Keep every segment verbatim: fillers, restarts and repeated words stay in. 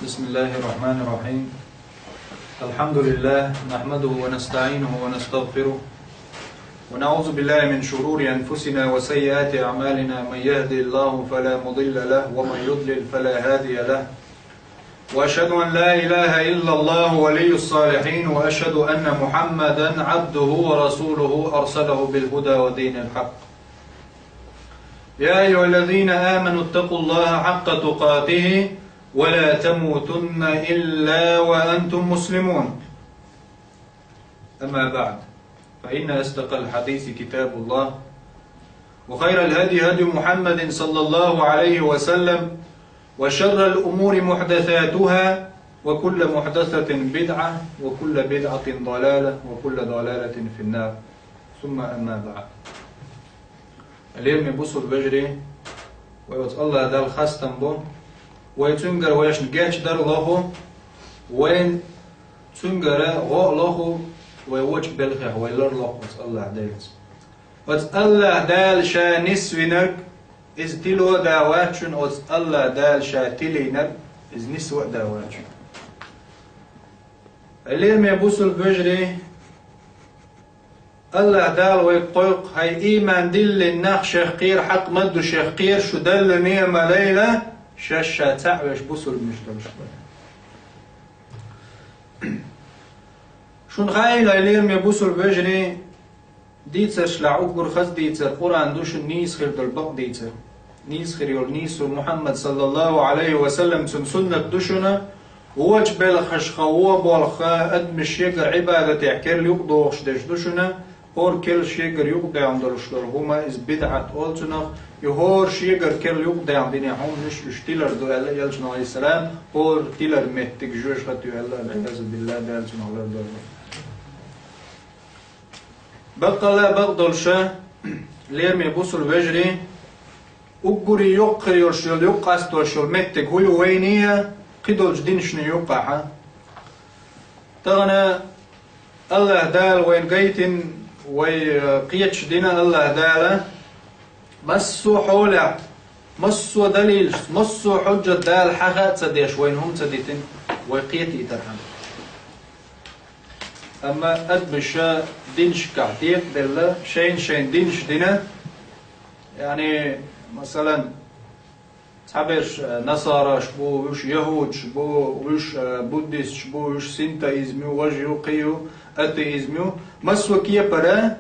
بسم الله الرحمن الرحيم. الحمد لله، نحمده ونستعينه ونستغفره، ونعوذ بالله من شرور أنفسنا وسيئات أعمالنا. من يهد الله فلا مضل له، ومن يضلل فلا هادي له. وأشهد أن لا إله إلا الله ولي الصالحين، وأشهد أن محمدا عبده ورسوله أرسله بالهدى ودين الحق. يا أيها الذين آمنوا اتقوا الله حق تقاته ولا تموتن إلا وأنتم مسلمون. أما بعد، فإن أصدق الحديث كتاب الله، وخير الهدي هدي محمد صلى الله عليه وسلم، وشر الأمور محدثاتها، وكل محدثة بدعة، وكل بدعة ضلالة، وكل ضلالة في النار. ثم أما بعد. Лераме бусалба вежарий, вай оцу АллахӀ Далла хастам бо, вай цуьнгара вайшна гечдар лоху, вайн цуьнгара гӀо а лоху, вай вочу белхех вай лар лоху оцу АллахӀ Делаца. Оцу АллахӀ Дала ша нисвинарг, иза тило а да вац шуна, оцу АллахӀ Дала ша тилийнарг, иза нисво а да вац шуна. Лераме бусалба вежарий, АллахӀ Дала вайга кхойкху, хӀай ийман диллина нах, шех кхера хьакъ ма ду, шех кхера шу Далла неӀма лайла, шаьш ша цхьаъ веш бусалбанаш долуш бара. Шуна хаийла, лераме бусалба вежарий, дийцаршлахь уггар хаза дийцар Къуръан ду шуна, нийса хир долу бакъ дийцар. Нийса хир йолу нийсо Мухьаммад саллаллаху Ӏалайхи ва саллам цуьнан суннат ду шуна, вочу белхашха, вон болхха, адамаш шегара Ӏибадатехь керла юкъадохуш дерш ду шуна, хӀора керла шегара юкъадаьхна долуш долу хӀума, иза бидӀат олу цунах, и хӀора шегара керла юкъадаьхна динехь хӀуманаш уьш тилар ду аьлла Элчано, Ӏалайхиссалам, хӀора тилар меттиг жоьжахати ю аьлла, валӀиязу биллахӀ, Дала цунах лардойла. Баккъалла а бакъдолуша, лераме бусалба вежарий, уггаре йоккха йолуш йолу, юкъа къастош йолу меттиг хӀун ю вайна а, кхидолчу динашна юккъахь а? Тахана АллахӀ Дала вайна гайтина, вай, э, кхеташ дина АллахӀ Дала, массо а хьолехь, массо а далилашца, массо а хьуджат Дала хьаха а ца деш, вайна хӀума ца дитина, вай кхетийтархьама. Амма адамаша динашкахь декъаделла, шайна-шайна динаш дина, яъни, масалан, цхьаберш, э, насараш бу, вуьш яхӀудаш бу, вуьш, э, буддисташ бу, вуьш синтоизм ю, важа ю, кхин ю, атеизм ю. Массо а кепара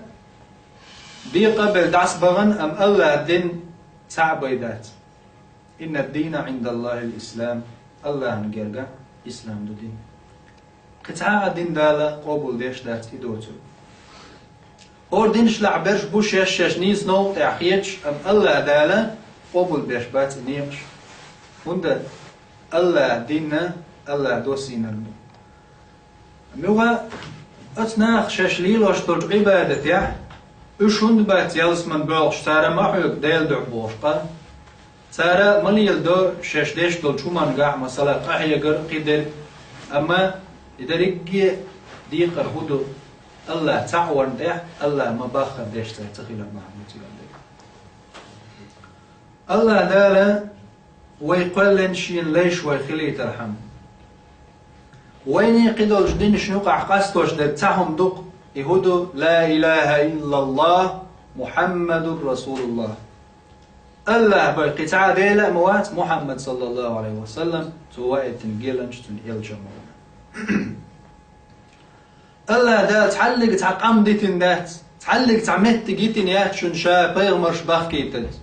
декъа а белла дӀасабахана, амма АллахӀан дин цхьаъ бен дац. Инна ад-дина Ӏиндаллахил ислам. АллахӀан гергахь ислам ду дин. Кхин цхьа а дин Дала къобалдеш дац и доцург. ХӀора динашлахь берш бу шаьш-шаьш нийса новкъа тӀехь хеташ, амма АллахӀ Дала къобалбеш бац и некъаш. ХӀунда АллахӀан дин АллахӀа доссийнарг ду. Муьлха оцу наха шаьш лелош долчу Ӏибадатехь, уьш хӀунда бац ялсаман боьлхуш, цара ма хьоьгу Делан дуьхьа бохуш къа? Цара ма леладо шаьш деш долчу хӀумангахь, масала, къахьегар а, кхидерг а. Амма и дерриге а декхар хӀун ду? АллахӀ цхьаъ варна тӀехь, АллахӀ ма-баххара деш цара ца хилар бахьана ду цигахь дерг. АллахӀ Дала вай кхоьллина Шена лайш вай хилийтархьама. Вайний кхидолчу динашна юкъахь къастош дерг цхьа хӀума ду-кх, и хӀун ду? Ла илаха иллаллахӀ, Мухьаммадур расулуллахӀ. АллахӀ бен кхин цхьа а Дела а ма вац, Мухьаммад саллаллаху Ӏалайхи ва саллам, цо ваийтина геланча цуьнан элча а ма ву. АллахӀ Дала цхьаллиг цхьа къам дитина дац, цхьаллиг цхьа меттиг йитина яц шуна Ша пайхамарш бахкийтарца.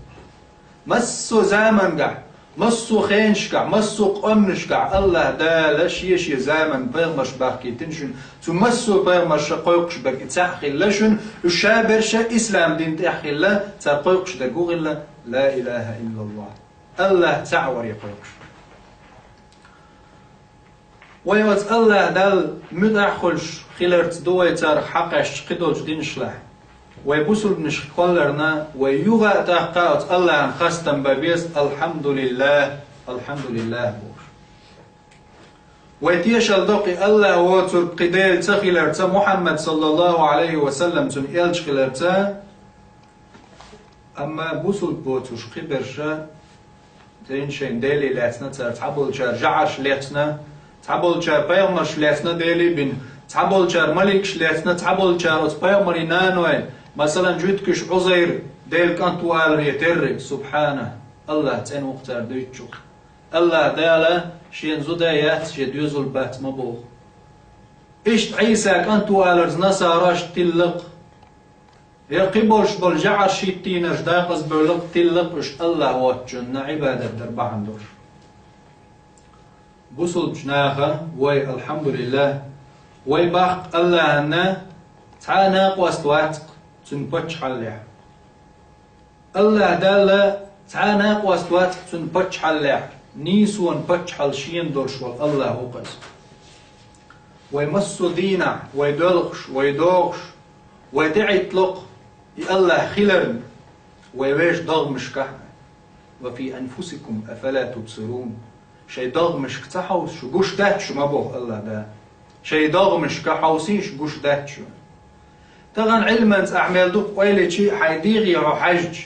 Массо а замангахь, массо а хенашкахь, массо а къоманашкахь АллахӀ Дала Шен-Шен заман пайхамарш бахкийтина шуна. Цу массо а пайхамарша кхойкхуш берг и цхьаъ хилла шуна, уьш ша берш а ислам дин тӀехь хилла, цара кхойкхуш дерг хӀун хилла? Ла илаха иллаллахӀ. АллахӀ цхьаъ варе кхойкхуш. Вай оцу АллахӀ Далла муьтӀахь а хуьлуш хиларца ду вай царах хьакхаьчча кхидолчу динашлахь. Вай бусулбанаш кхолларна, вай юха а тӀаккха а оцу АллахӀан хастам бан беза, «АлхьамдулиллахӀ, АлхьамдулиллахӀ», – бохуш. Вай тешалла до кхин АллахӀ воцург кхин Дела ца хиларца, Мухьаммад саллаллаху Ӏалайхи ва саллам цуьнан элча хиларца, амма бусулба боцуш кхиберша Церан шайн Дели лаьцна цара, цхьаболчара жӀараш лаьцна, цхьаболчара пайхамарш лаьцна Дели бина, цхьаболчара маликаш лаьцна, цхьаболчара оцу пайхамарийн наной, масалан, жуьгташа Ӏузайр Делан кӀант ву аларе терра, субхьана, АллахӀ цӀена ву-кх цара дуьйцучух. АллахӀ Дала шена зуда яц, шен доьзал бац ма боху. Иштта Ӏийса кӀант ву аларца насараш тилла-кх. Я кхин болуш болу жӀараш хӀиттийнарш дакъазбевлла-кх, тилла-кх уьш АллахӀ воцчунна Ӏибадат дар бахьана долуш. Бусулбачу наха вай, алхьамдулиллахӀ, вай баккха АллахӀана цхьа а накъост вац-кх Цуьнан паччахьаллехь. АллахӀ Далла цхьа а накъост вац-кх Цуьнан паччахьаллехь, нийсонан паччахьалла шена долуш волу АллахӀ ву-кх иза. Вай массо а дийнахь, вай доьлхуш, вай догӀуш, вай тӀеӀиттало-кх и АллахӀ хиларна, вай вешан догӀмашкахь а. «Ва фи анфусикум, афала тубсирун». Шайн догӀмашка ца хьовса шу, гуш дац шу ма боху АллахӀ Дала. Шайн догӀмашка хьовсийша, гуш дац шу. Тахана Ӏилманца ахь мел дукха ойла йича, хьайн дегӀе хьо хьаьжча,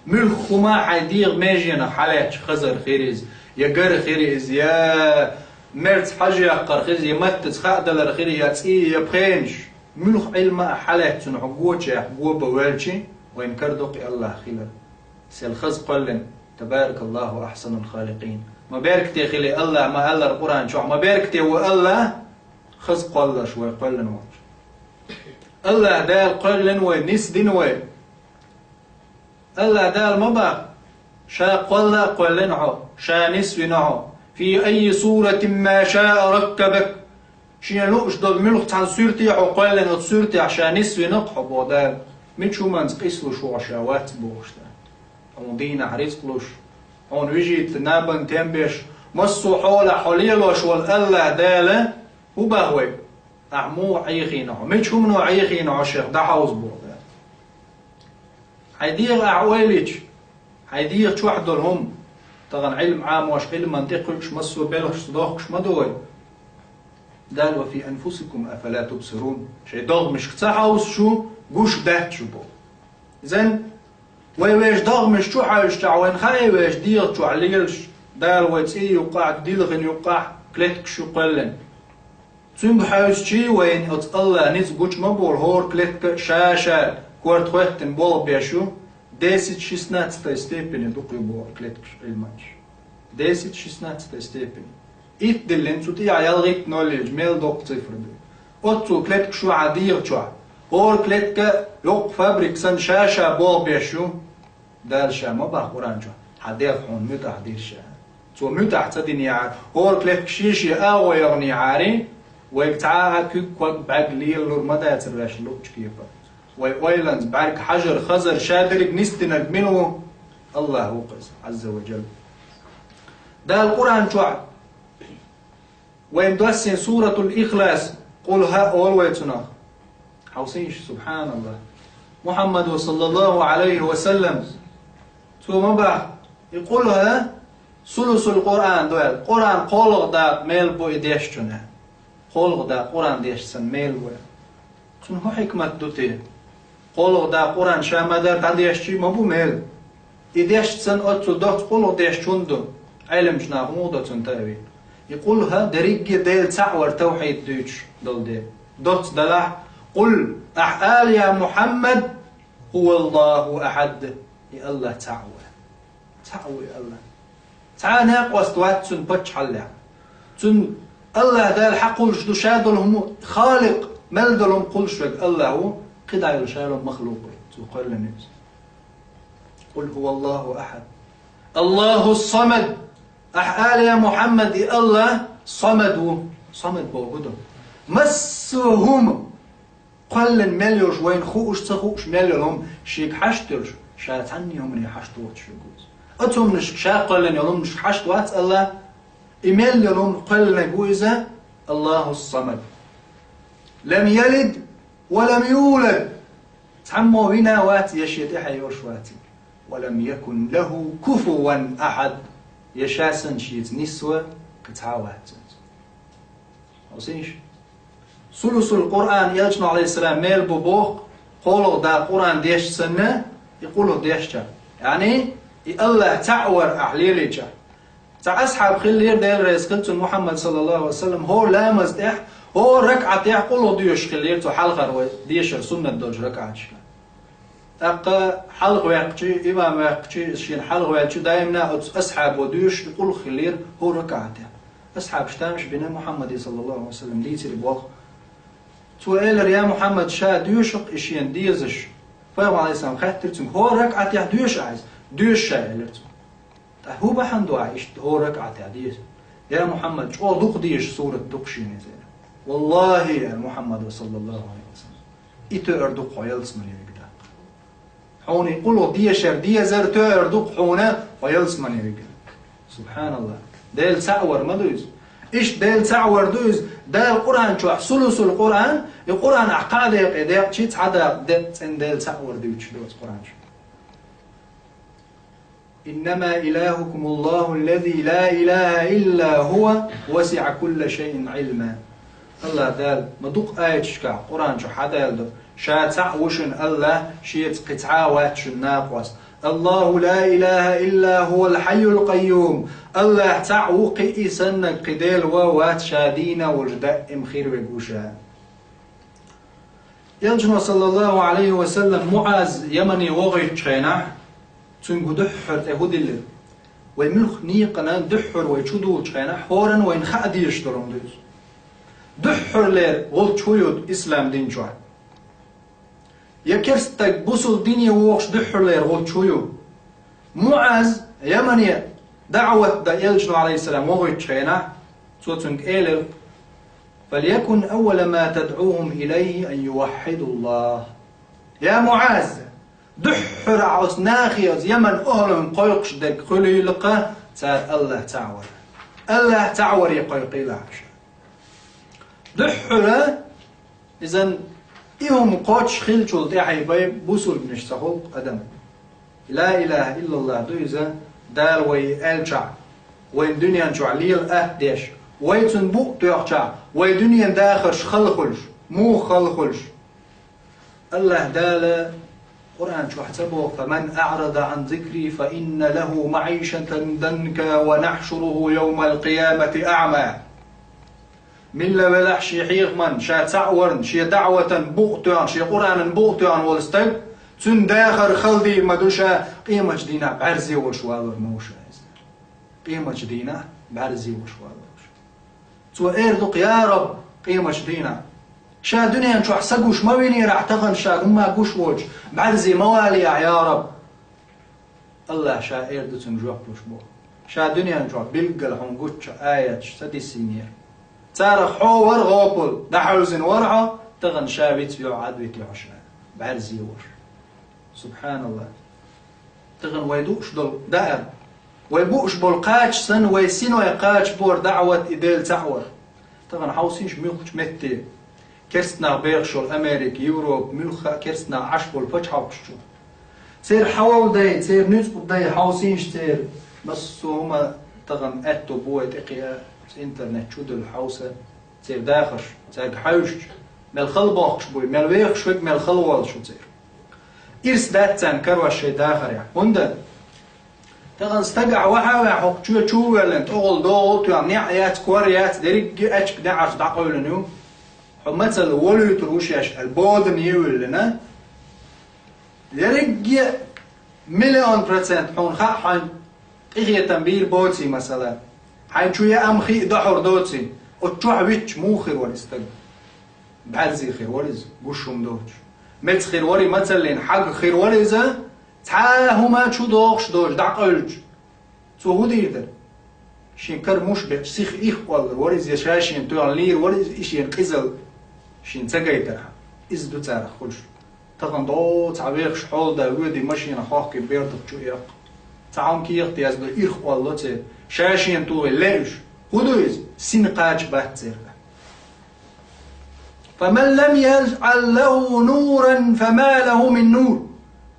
муьлхха хӀума хьайн дегӀан меженах хьалаьцча, хазар хир иза, я гар хир иза, я мерца хьажа яккхар хир иза, я маттаца хаадалар хир, я цӀий, я пхенаш. Муьлхха Ӏилма а хьалаьцна хьо гочех го бан воьлча, вайна карадо-кх и АллахӀ хилар. Сел хаза кхоьллина, табаракаллаху ахсанул халикъин. Ма беркате хили АллахӀ, ма аллара Къуръан чохь, ма беркате ву АллахӀ, хаза кхоллалаш вай кхоьллина волчу. АллахӀ Дала кхоьллина вай, нисдина вай. АллахӀ Дала ма боху, Ша кхолла а кхоьллина хьо, Ша нисвина хьо. «Фи айи суратин ма шаа раккабак». Шена лууш долу муьлхха цхьана суьрте хьо кхоьллина, оцу суьртехь Ша нисвина-кх хьо, боху Дала. Мича хӀуманца къийсалуш ву хьо Ша вац бохуш Дала? Хьуна дийнахь рицкъ луш, хьуна вижийта набан тем беш, массо а хьолахь хьо лелош волу АллахӀ Дала хӀун боху вайга? Ахь муха Ӏехийна хьо? Мича хӀумано Ӏехийна хьо шех дӀахьовза боху Дала? Хьайн дегӀа ахь ойла йича, хьайн дегӀа чохь долу хӀума, тахана Ӏилма Ӏамош, Ӏилман тӀекхуьуш, массо а белхашца дохкуш ма ду вай. Дала: «Ва фи анфусикум афала тубсирун». Шайн догӀмашка ца хьовса шу, гуш дац шу боху. Изан, вай вешан догӀмаш чу хьаьвсичахь, вайна хаьий вешан дегӀа чохь лелаш, Дала вай цӀий юккъахь, дилхина юккъахь, клеткаш ю кхоьллина? Цуьнга хьаьвсичий вайна оцу АллахӀа ницкъ гучу ма боху, хӀора клетка а ша-ша корта хӀоьттина болх беш ю, десять-шестнадцатой степени дукха ю боху клеткаш Ӏилманчаша. Десять-шестнадцатой степени. Итт диллина, цу тӀехь ялхитта ноль йиллича, мел доккха цифра ду. Оццул клеткаш ю хьан дегӀа чохь. ХӀора клетка йоккха фабрика санна ша-ша болх беш ю. Дала Ша ма боху Къуръан чохь: «Хьан дегӀ хьуна муьтӀахь дира Ша». Цо муьтӀахь ца динехьара, хӀора клетка шен-шен агӀо яхнехьара, вайга цхьа а куьг-ког бӀаьрг лелалур ма дацара ваьш луучу кепара. Вай ойланца бӀаьрг хьажар, хазар, Ша дерриг нисдинарг мила ву? АллахӀ ву-кх иза, Ӏазза ва Джалла. Дала Къуръан чохь вайна доссийна Суратул Ихлас, Къулхьа олу вай цунах. Хьовсийша, субхьаналлахӀ. Мухьаммадо, саллаллаху Ӏалайхи ва саллам, цо ма боху, и Къулхьа сулусул Къуръан ду аьлла, Къуръан кхоалгӀа дакъа мел бу и дешчунна. КхоалгӀа дакъа Къуръан дешча санна мел бу аьлла. Цуьнан хӀун хьикмат ду те? КхоалгӀа дакъа Къуръан ша ма-дарра дӀадешча ма бу мел. И дешча санна оццул доцца Къулхьа дешча хӀунда ду? Ӏеламчу наха муха до цунна таъвил? И Къулхьа дерриге Дела цхьаъ вар тавхьид дуьйцуш долу де. Доцца далахь: «Къул», ахь ала, я Мухьаммад, «ХӀуваллаху ахьад», и АллахӀ цхьаъ ву. Цхьаъ ву и АллахӀ. Цхьа а накъост вац Цуьнан паччахьаллехь. Цуьнан АллахӀ Дала хьакхуллуш ду, Ша долу хӀума, Халикъ, мел долу хӀума кхуллуш верг АллахӀ ву, кхидӀа йолу Ша йолу махлукъ ву, Цо кхоьллина иза. «Къул хӀуваллаху ахьад. АллахӀу самад». Ахь ала, я Мухьаммад, и АллахӀ самад ву. Самад боху хӀун ду? Массо а хӀума, кхоьллина мел йолуш, вайна хууш, ца хууш мел йолу хӀума, Шега хьашт йолуш, Ша цхьанне хӀумане хьашт воцуш верг ву иза. Оцу хӀуманашка, Ша кхоьллина йолу хӀуманашка хьашт вац АллахӀ, и мел йолу хӀума кхоьллинарг ву иза, АллахӀу самад. «Лам ялид ва лам юлад». Цхьаммо вина а вац, я шен тӀаьхье йолуш вац. «Ва лам якун лахӀу куфуван ахьад». Я Ша санна шеца нисва кхин цхьа а вац цуьнца. Хьовсийша? Сулусул Къуръан, Элчано, Ӏалайхиссалам, мел бу боху, кхоалгӀа дакъа Къуръан дешча санна, и Къулхьа дешча. Яъни, и АллахӀ цхьаъ вар ахь лелийча. Цхьа асхьаб хиллера, Дела реза хилва цунна, Мухьаммад саллаллаху Ӏалайхи ва саллам, хӀора ламаз тӀехь, хӀора ракаӀа тӀехь къулгӀу доьшуш хиллера цо хьалхара вай дешара суннат долчу ракаӀаташка. ТӀаккха хьалха ваьккхича, имам ваьккхича, шена хьалха ваьлча, даимна оцу асхьабо доьшуш къулгӀу хиллера хӀора ракаӀа тӀехь. Асхьабаш тамаш бина Мухьаммаде саллаллаху Ӏалайхи ва саллам дийцира болх. Цо элира: «Я Мухьаммад, ша доьшу-кх и шена дезаш». Пайхамар Ӏалайхи салам хаьттира цуьнга: «ХӀора ракаӀа тӀехь доьшу ахь иза?» «Доьшу ша», — элира цо. «Ткъа хӀун бахьана ду ахь иштта хӀора ракаӀа тӀехь деза?» «Я Мухьаммад, чӀогӀа дукха дезаш сурат ду-кх шена иза». «ВаллахӀи, — аьлла Мухьаммада саллаллаху Ӏалайхи ва саллам, — и тоьар ду-кх хьо ялсамане вигна даккха. Хьуна и къулгӀу дешар дезар тоьар ду-кх хьуна хьо ялсамане вигна». СубхьаналлахӀ. Дела цхьаъ вар ма ду иза. Иштта Дела цхьаъ вар ду иза. Дала Къуръан чохь сулусул Къуръан, и Къуръан ахь кхаа декъе декъчи, цхьа дакъа декъ цӀена Дела цхьаъ вар дуьйцуш ду оцу Къуръан чохь. «إنما إلهكم الله الذي لا إله إلا هو وسع كل شيء علما». АллахӀ Дала ма дукха аяташкахь Къуръан чу хьадаьлла ду: «Ша цхьаъ ву шуна АллахӀ, шеца кхин цхьа а вац шуна накъост». «الله لا إله إلا هو الحي القيوم». АллахӀ цхьаъ ву, кхин и саннарг, кхин Дела ван вац, ша дийна волуш даим хир верг ву ша. Элчано, саллаллаху Ӏалайхи ва саллам, МуӀаз Ямане вогӀуьйтучу хенахь, цуьнга дуьххьара тӀе хӀун диллира? Вай муьлхха некъана дуьххьара вай чу дуьллучу хенахь, хӀоранна вайна хаа дезаш долу хӀума ду иза. Дуьххьарлера гӀулч хӀун ю ислам дин чохь? Я керста стаг бусул дине вогӀуш дуьххьарлера гӀулч хӀун ю? МуӀаз Ямане даӀват дан Элчано, Ӏалайхиссалам, вогӀуьйтучу хенахь, цо цуьнга элира: «فليكن أول ما تدعوهم إليه أن يوحدوا الله». Я МуӀаз, дуьххьара ахь оцу нахе, оцу Яман охӀланна кхойкхуш дерг хуьлийла-кх цара АллахӀ цхьаъ вар. АллахӀ цхьаъ варе кхойкхийла ахь уьш. Дуьххьара иза и хӀума кхоччуш хиллачул тӀаьхьа бай бусулбанаш ца хуьлу адам. Ла илаха иллаллах ду иза, Дала вай аьллачохь, вайн дуьнен чохь лела атта деш, вай цунна букъ тоьхчохь, вай дуьненан дахарш хала хуьлуш, муха хала хуьлуш. АллахӀ Дала Къуръан чохь ца боху: «فمن أعرض عن ذكري فإن له معيشة ضنكا ونحشره يوم القيامة أعمى». Милла велахь шен хьехаман, ша цхьаъ варна, шен даӀватан букъ тоьхна, шен Къуръанан букъ тоьхна волу стаг, цуьнан дахар хала дийр ма ду ша, къематчу дийнахь бӀаьрзе волуш валор ма ву ша иза. Къематчу дийнахь бӀаьрзе волуш валор ву ша. Цо эр ду-кх: «Я Раб, къематчу дийнахь, ша дуьнен чохь са гуш ма винера ахь, тахана ша хӀумма гуш воцуш, бӀаьрзе ма валий ахь, я Раб». АллахӀ ша эр ду цуьнга жоп луш боху. Ша дуьнен чохь билггал хьуна гуччу аяташ ца диссийнера. Царах хьо вара гӀопал, дӀахьаьвзина вара хьо, тахана ша вицвехь, Ӏадвитехь ша, бӀаьрзе волуш. СубхьаналлахӀ. Тахана вай дууш долу даар, вай бууш болу кхача санна, вай синой кхача бора даӀват и Дела цхьаъ вар. Тахана хьовсийша муьлххачу метте. Керстанах бехаш йолу Америка, Европа, муьлхха а керстанах Ӏаш болу пачхьалкхаш чу. Церан хьавал дай, церан нуьцкъа дай хьовсийша церан. Массо а хӀума тахана аьтто бу вай тӀекхиа, интернет чу делла хьовса, церан дахарш, цаьрга хьаьвсича, мел хала бохкуш буй, мел вехаш верг, мел хала воллуш ву церан. Ирс дац царна карош шайн дахарехь. ХӀунда? Тахана стаг ахь вахьа а ваьхьа, хӀокху чоь чу а воьллина, тӀехула догӀу а тоьхна, неӀ яц, кор яц, дерригге а аьчка неӀарш дӀакъевлина ю. Хьо мацалла волуьйтур ву шаьш аьлла, бодане а вуьллина. Дерригге а миллион процент хьуна хаьа хьайн къинхетам бийр боций, масала. Хьайн чу яа ма хиъ дохьур доций. Оцу чохь витча муха хир вара и стаг? БӀаьрзе хир вара иза, гуш хӀума доцуш. Меца хир вара и, мацаллина хьагга хир вара иза, цхьа а хӀума чу догӀуш доцуш, дӀакъевлча. Цо хӀун дийр дара? Шен кара муш бечу сиха ирх оллур вара иза, я ша шена тоьхна лийр вара иза, и шена къизалла шена ца гайтархьама. Иза ду царах хуьлуш. Тахана дӀо цхьа вехаш хьолда воьдий машина хохкий бердах чу эккху. Цхьа хьуна кехат яздо, ирх олло церан. Ша шена тухий ле уьш. ХӀун ду иза? Син кхача бац церан. «فمن لم يجعل له نورا فما له من نور».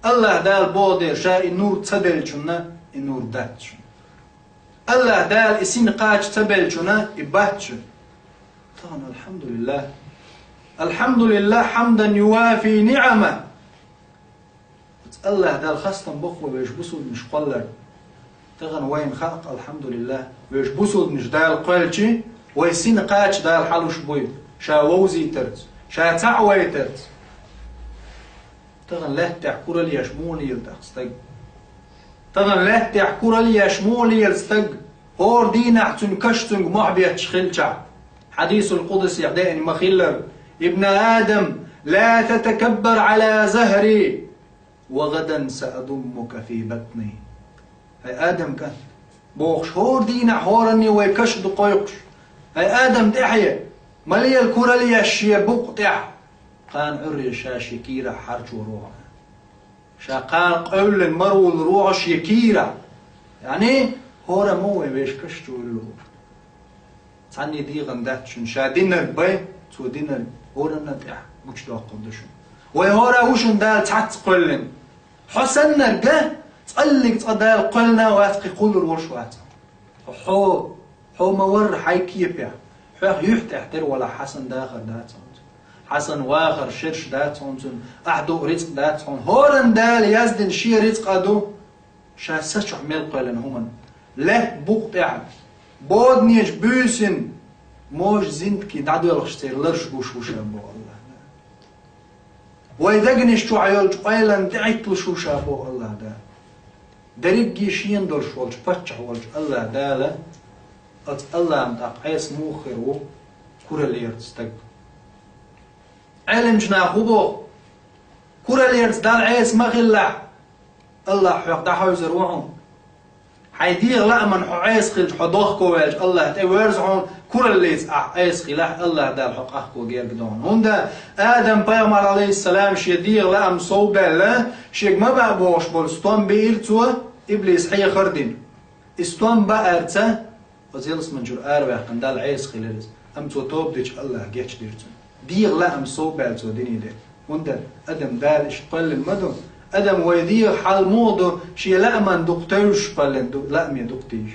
АллахӀ Дала боху дела, ша и нур ца деллачунна, и нур дац шуна. АллахӀ Дала и син кхача ца беллачунна, и бац шуна. Тахана, алхьамдулиллахӀ. АлхьамдулиллахӀ, хьамдан ювафи ниӀама. Оцу АллахӀ Далла хастам боккхур ву вешан бусулбанаш кхоллар. Тахана вайна хаьа, алхьамдулиллахӀ, вайша бусулбанаш Дала кхоьллича, вай сина кхача Дала хьалуш буй, ша вовзийтарца, ша цхьаъ вайтарца. Тахана лаьттахь курал еш муха лела тӀаккха стаг? Тахана лаьттахь курал еш муха лела стаг, хӀора дийнахь цуьнан каш цуьнга мохь бетташ хилчахь? Хьадисул къудсехь деана ма-хиллара: «يا ابن آدم، لا تتكبر على ظهري، وغدا سأضمك في بطني». ХӀай Адам кӀант, бохуш, хӀора дийнахь хӀоранне вай каш ду кхойкхуш. ХӀай Адам тӀаьхье, ма лела курал еш шен букъа тӀехь, кхана Ӏуьйре ша шен кийрахь хьарчо рохьа. Ша кхана къевллина маравулла рохьа шен кийрахь. Яъни, хӀора ма вай вешан каш чу вуьллу. Цхьанне дегӀан дац шуна, ша динарг бай, цо динарг хӀоранна тӀехь гучудоккхур ду шуна. Вай хӀора ву шуна Дала цхьацца кхоьллина. Хьо саннарг, цкъа а цкъа Дала кхоьллина а вац, кхин кхуллур волуш а вац. Хьо, хьо ма-варра хьайн кепехь, хьох юьхь тӀехь тера валахь, хьан санна дахар дац хьуна цуьнан. Хьан санна вахар, шераш дац хьуна цуьнан, ахь дуу рицкъ дац хьуна. ХӀоранна Дала яздина шен рицкъа ду. Ша са чохь мел кхоьллина хӀуманна, лаьтта букъа тӀехь, боданечу буьйсанна, можа зинтке дӀадоьлхуш церан ларш гуш ву ша, боху АллахӀ Дала. Вай дегнаш чохь йолчу ойланна тӀеӀитталуш ву ша, боху АллахӀ Дала. Дерриге шена долуш волчу паччахь волчу АллахӀ Дала, оцу АллахӀна тӀаккха Ӏеса муха хир ву кураллерца стаг? Ӏеламчу наха хӀун боху? Кураллерца Далла Ӏеса ма хилалахь, АллахӀ хьох дӀахьевзар ву хьуна. Хьайн дегӀан лаамна хьо Ӏеса хилча, хьо дохко ваьлча, АллахӀ тӀевоьрзу хьуна, кураллица ахь Ӏеса хилахь, АллахӀ Дала хьо къахко герга ду хьуна. ХӀунда Адам-пайхамар, Ӏалайхиссалам, шен дегӀан лаам совбаьлла, шега ма баа бохуш болу стом биира цо, иблис хьехар а дина. И стом баарца, оцу ялсамани чуьра араваьккхина Далла Ӏеса хилира иза, амма цо тоба дича АллахӀа гечдира цунна. ДегӀан лаам совбаьлла цо динийла. ХӀунда Адам Дала иштта кхоьллина ма ду. Адам вай дегӀан хьал муха ду, шен лааман дукха тевжаш кхоьллина ду, лааме дукха тийжаш.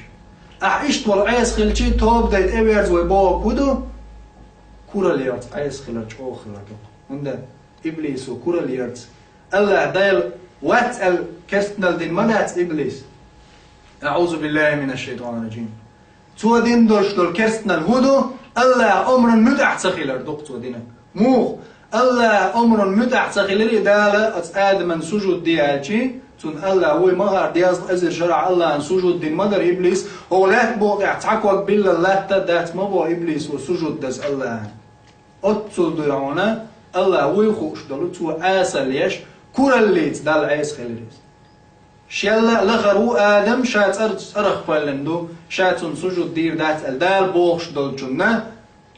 Ахь иштта волу Ӏеса хилча, тоба дай тӀеверза вай бохург хӀун ду? Кураллерца Ӏеса хилар чӀогӀа хилар ду-кх. ХӀунда иблисо кураллерца АллахӀ Дала вац аьлла керстанал дина ма дац иблис. АӀузу биллахӀи минаш-шайтӀанир-ражим. Цо дина долуш долу керстанал хӀун ду? АллахӀан омран муьтӀахь ца хилар ду-кх цо динарг. Муха? АллахӀан омран муьтӀахь ца хилира и. Дала оцу Адаман сужуд де аьлча, цунна АллахӀа вуй ма хаара, дезткъа эзар шарахь АллахӀан сужуд дина ма дара иблис, хӀокху лаьтта букъа тӀехь цхьа ког биллал латта а дац ма боху иблисо сужуд даза АллахӀан. Оццул дуй хьуна, АллахӀа вуй хууш долу, цо Ӏесалла еш, кураллица Далла Ӏеса хилира иза. Шелла а лахара ву Адам, ша цӀар-, цӀарах кхоьллина ду, ша цунна сужуд дийр дац аьлла, Дала бохуш долчунна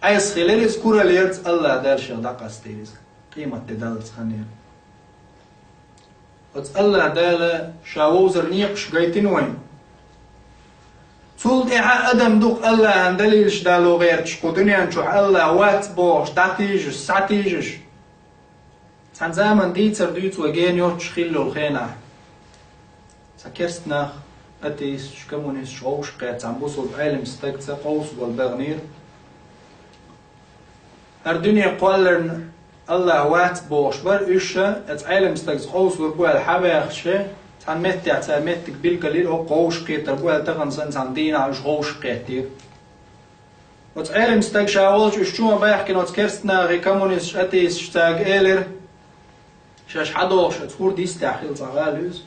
Ӏеса хилира иза, кураллерца АллахӀ Дала шех дӀакъастийра иза. Къематде даллалц хан яра. Оцу АллахӀ Дала ша вовзар некъаш гайтина вайна. Цул тӀаьхьа адам дукха АллахӀан далилаш дало гӀерташ кху дуьнен чохь АллахӀ вац бохуш, дӀатийжаш, схьатийжаш. Цхьана заман дийцар дуьйцу вай гена йоццуш хилла йолу хенахь. Цхьа керста нах, атеисташ, коммунисташ гӀовшах кхетта цхьана бусулба Ӏелам стагца къовса болу бегӀнера. ХӀара дуьне кхолларна АллахӀ вац бохуш бара уьш, оцу Ӏелам стагца къовсалур бу аьлла хьабаьхча, цхьана меттехь цара меттиг билгалйира, хӀокху гӀовшах кхетар бу аьлла, тахана санна цхьана дийнахь уьш гӀовшах кхеттера. Оцу Ӏелам стаг ша волчу уьш чу ма баьхкина оцу керста нахе, коммунисташ, атеисташ цаьрга элира: «Шаьш хьадогӀуш оцу хӀордан йистехь хилла цхьа гӀала ю иза.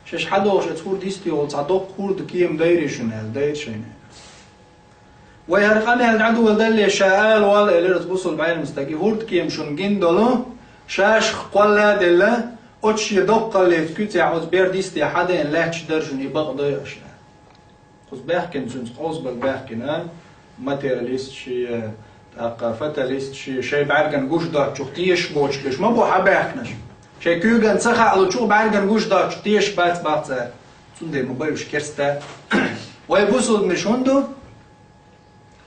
Шаьш хьадогӀуш оцу хӀордан йисте йолу цхьа доккха хӀордан кема дайрий шуна?» — аьлла, дайра шайна. Вай хӀара къамел дӀадоладалле ша ала воллу, элира оцу бусулба Ӏелам стага, и хӀордан кема шуна гина долу, шашах кхолла а делла, оцу шен доккхаллица куьцехь оцу бердан йисте хьадайна лаьтташ дара шуна, и бакъ дой аша. Кхуза баьхкина, цуьнца къовсабала баьхкина, материалисташ, тӀаккха фаталисташ, шайн бӀаьргана гуш доцчух тешаш боцуш берш ма бу хьабаьхкинарш. Шайн куьйгана ца хаалучух бӀаьргана гуш доцчух тешаш бац бах цара. Цундела ма бай уьш керста. Вай бусулбанаш хӀунда ду?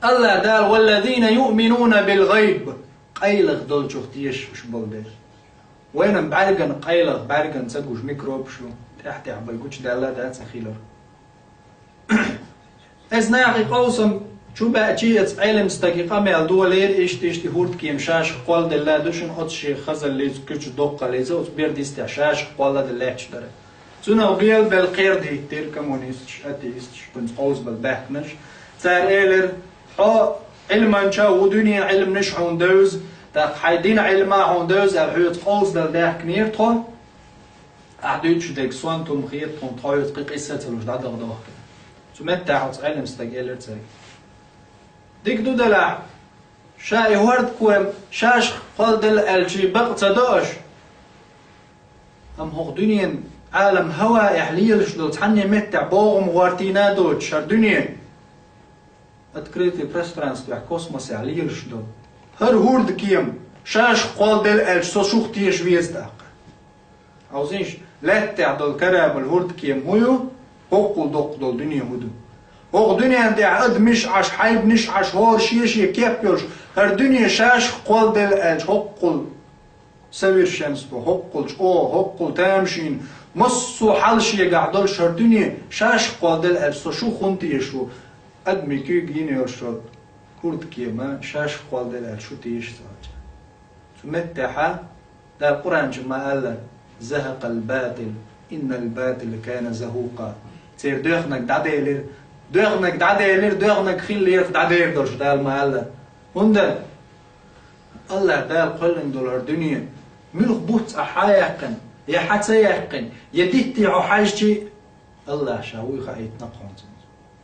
АллахӀ Дала: «والذين يؤمنون بالغيب», къайлаха долчух тешаш уьш болу дела. Вайна бӀаьргана къайлаха, бӀаьргана ца гуш микробаш ю, тӀаьхь-тӀаьхьа бай гучудаьлла а дац и хилар. Эс нахе къовсам чу баьчи, эца Ӏелам стага и къамел долийра, иштта-иштта и хӀордан кема шашах кхолладелла ду шуна, оцу шен хазаллица, куьчу доккхаллица, оцу бердан йистехь шашах кхолладелла лаьтташ дара. Цунах белабелла кхера диттира коммунисташ, атеисташ, кхунца къовсабелла баьхкинарш. Цара элира: «Хьо Ӏилманча ва, дуьнен Ӏилманаш хьуна девза, тӀаккха хьайн дина Ӏилма хьуна девза», аьлла, хьоьца къовсабелла баьхкинера тхо. Ахь дуьйцуш дерг сонта хӀума хета тхуна, тхо хьоьца кхин къийса ца луш дӀадахьа дохкар. Цу меттехь оцу Ӏелам стага элира цаьрга: «Дика ду делахь, ша и хӀордкоам шашах кхолладелла аьлча бакъ ца до аша. Амма хӀокху дуьненан Ӏалам хӀаваэхь лелаш долу цхьанне меттехь богӀум гӀортийна а доцуш, хӀара дуьне открытый пространствехь, космосехь лелаш долу хӀара хӀордкема шашах кхолладелла аьлча, со шух теша веза тӀаккха». Хьовзийша, лаьттахь долу корабль, хӀордкема хӀун ю, хӀоккхул доккха долу дуьне хӀун ду. ХӀокху дуьнен тӀехь адамаш Ӏаш, хьайбанаш Ӏаш, хӀора шен-шен кеп йолуш, хӀара дуьне шашах кхолладелла аьлча, хӀоккхул совершенство, хӀоккхул чӀогӀа, хӀоккхул тамашийна, массо а хьал шегахь долуш хӀара дуьне шашах кхолладелла аьлча, со шух хӀунда теша ву, адамийн куьйга йина йолуш йолу хӀордкема шашах кхолладелла аьлча, шу теша ца вача. Цу меттехьа Дала Къуръан чу ма аьлла: «Захакъал батил, иннал батила кана захукъа». Церан доьхнарг дӀаделира, доьхнарг дӀаделира, доьхнарг хиллера дӀадер долуш, Дала ма аьлла. ХӀунда? АллахӀ Дала кхоьллина долу хӀара дуьне, муьлха буц ахь хьа яьккхина, я хьа ца яьккхина, я дитте хьо хьаьжчи, АллахӀа Ша вуй хаийтина кхунца.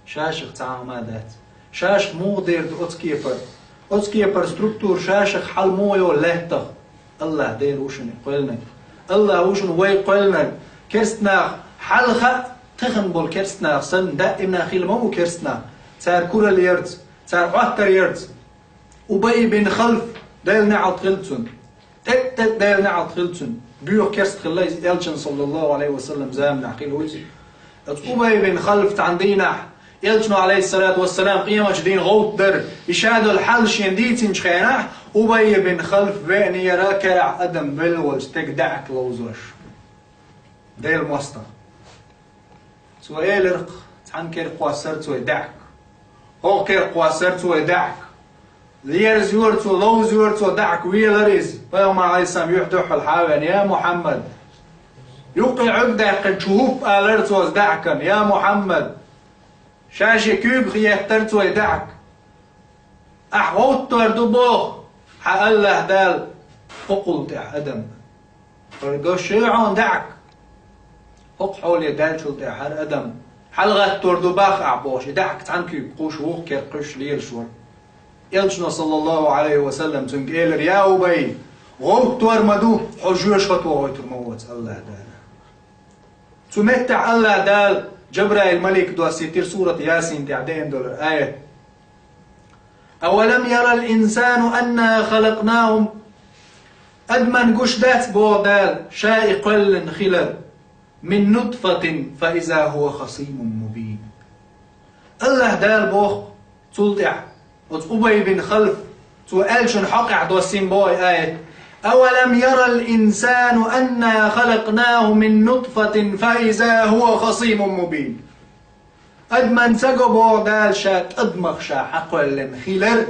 Шашах цхьа хӀума а дац. Шашах муха дер ду оцу кепара? Оцу кепара структура шашах хьал муха йолу лаьттах? АллахӀ Дела ву шуна кхоьллинарг. АллахӀ ву шуна вай кхоьллинарг. Керстанах хьалха а, тахана болу керстанах санна, даимна хилла ма бу керстанах. Цара куралла ярца, цара Ӏоттар ярца. Убай бин Халф, Делан неӀалт хилла цунна. ТӀе-, тӀе-, Делан неӀалт хилла цунна. Боьха керста хилла иза Элчан, саллаллаху Ӏалайхи ва саллам, заманахь хилла ву иза. Оцу Убай бин Халф цхьана дийнахь, Элчано, Ӏалайхиссалату вассалам, къематчу дийнан гӀовттар, и ша долу хьал шена дийцинчу хенахь, Убай бин Халф веанера карахь адам велла волчу стеган даьӀахк ловзош. Делан мостагӀа. Цо элира-кх: «Цхьана кера кхоссара цо и даьӀахк. ХӀокху кера кхоссара цо и даьӀахк». Лерзайора цо, ловзайора цо даьӀахк, велара иза. Пайхамар, Ӏалайхиссалам, юьхь дуьхьал хьа а веана: «Я Мухьаммад!» Юккъе Ӏуьрг даьккхина, чу хӀуппа алара цо даьӀахкана: «Я Мухьаммад!» Ша шен куьйгах еттара цо и даьӀахк. Ахь гӀовттор ду боху, хьан АллахӀ Дала хӀокхул тӀехь адам. Хьо гаш ю хьуна даьӀахк. ХӀокху хьоле даьллачул тӀехь хӀара адам хьалагӀаттор ду боху ахь бохуш, и даьӀахк цхьана куьйга кхуьуш, вукху кера кхуьуш лелаш вара. Элчано, саллаллаху Ӏалайхи ва саллам, цуьнга элира: «Я Убай, гӀовттор ма ду, хьо жоьжахате гӀойтур ма воцу АллахӀ Дала». Цу меттехь АллахӀ Дала Джабраил малик доссийтира сурат Ясин тӀехь деана долу аят. «أولم ير الإنسان أنا خلقناه». Адамна гуш дац, боху Дала, ша и кхоьллина хилар, «من نطفة فإذا هو خصيم مبين». АллахӀ Дала боху цул тӀаьхьа, оцу Убай бин Халф, цо аьллачун хьокъехь доссийна боху и аят: «أولم ير الإنسان أنا خلقناه من نطفة فإذا هو خصيم مبين». Адамна ца го, боху Дала, ша тӀадамах ша хьакхоьллина хилар,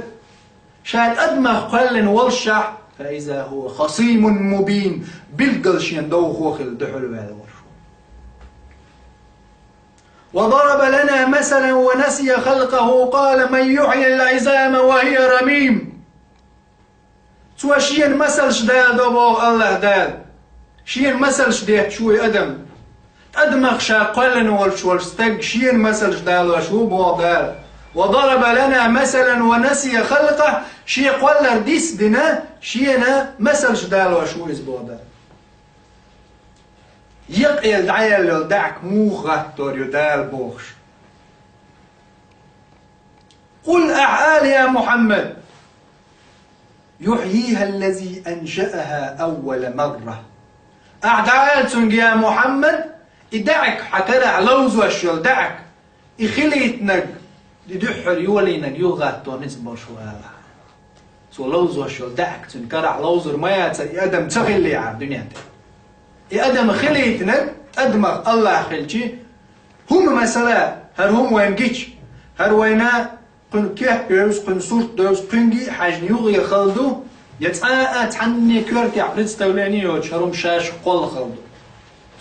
ша тӀадамах кхоьллина волушшехь, «فإذا هو خصيم مبين», билггал шена довхо хилла дуьхьал ваьлла волуш ву. «وضرب لنا مثلا ونسي خلقه قال من يحيي العظام وهي رميم». Цо шена масалш даладо, боху АллахӀ Дала. Шена масалш детташ ву и адам. ТӀадамах ша кхоьллина волуш волу стаг шена масалш далош ву, боху Дала. «وضرب لنا مثلا ونسي خلقه», шен кхоллар дис а дина, шена масалш далош ву иза, боху Дала. Екъаелла дӀаяьлла йолу даьӀахк муха гӀаттор ю Дала бохуш. «قل», ахь ала, я Мухьаммад: «يحييها الذي أنشأها أول مرة». Ахь дӀаала цуьнга, я Мухьаммад, и даьӀахк, хьан карахь ловзош йолу даьӀахк, и хилийтинарг, и дуьххьара йолийнарг юха гӀаттор ницкъ болуш ву, ала. Цо ловзош йолу даьӀахк, цуьнан карахь ловзур ма яцара, и адам ца хиллехьара дуьнен тӀе. И адам хилийтинарг тӀадамах АллахӀ хилчи, хӀума, масала, хӀара хӀума вайна гича, хӀара вайна кхуьнан кеп бевза, кхуьнан сурт бевза, кхуьнга а хьаьжна юххе хала ду, я цкъа а цхьанне коьртехь представление йоцуш хӀара хӀума шаьш кхолла хала ду.